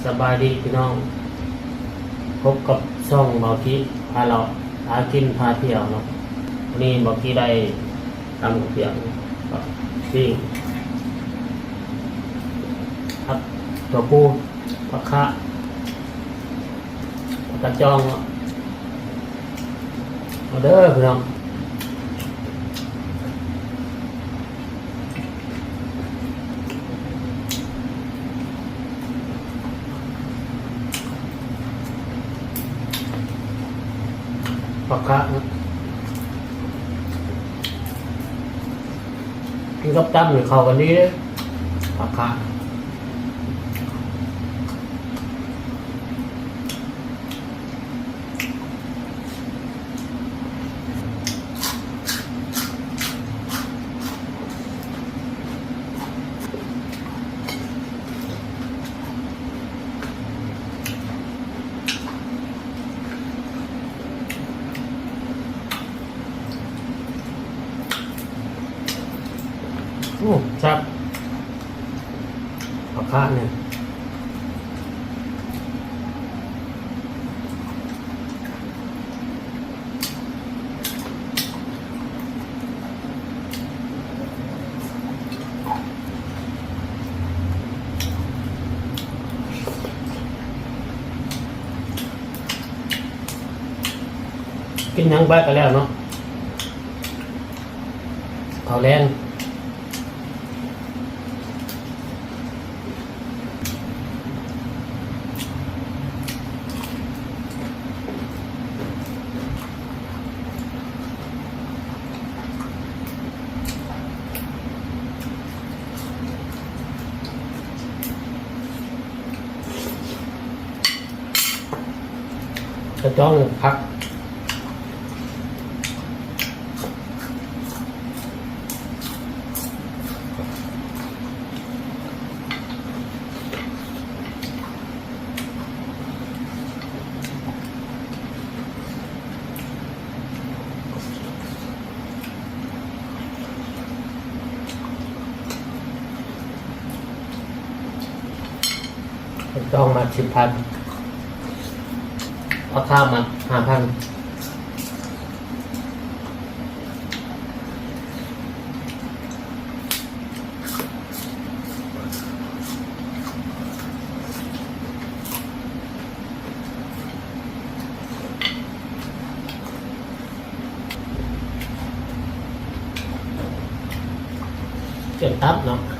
ສະບາຍດີພີ່ນ້ອງ, ພົບກັບຊ່ອງເບົາກີພາເລາະ ພາກິນ ພາທ່ຽວເນາະ. ມື້ນີ້ເບົາກີໄດ້ຕຳກະປຽງ ກັບປີ້ງ ຜັກຖົ່ວພູ ຜັກຂະ ຜັກກາດຈອງເນາະ. ມາເດີພີ່ນ້ອງ. ຜັກຂະ ກິນກັບຕຳນີ້ເຂົ້າກັນດີເດ້ ຜັກຂະ. ໂອ້ ແຊບ ຜັກຂະນີ້. ກິນຫຍັງໄປກໍແລ້ວເນາະ ເຂົ້າແລງ. ກະຈອງຜັກ ຕ້ອງມາສິບພັນ ລາຄາມາຫ້າພັນ. ເປັນຕັບເນາະ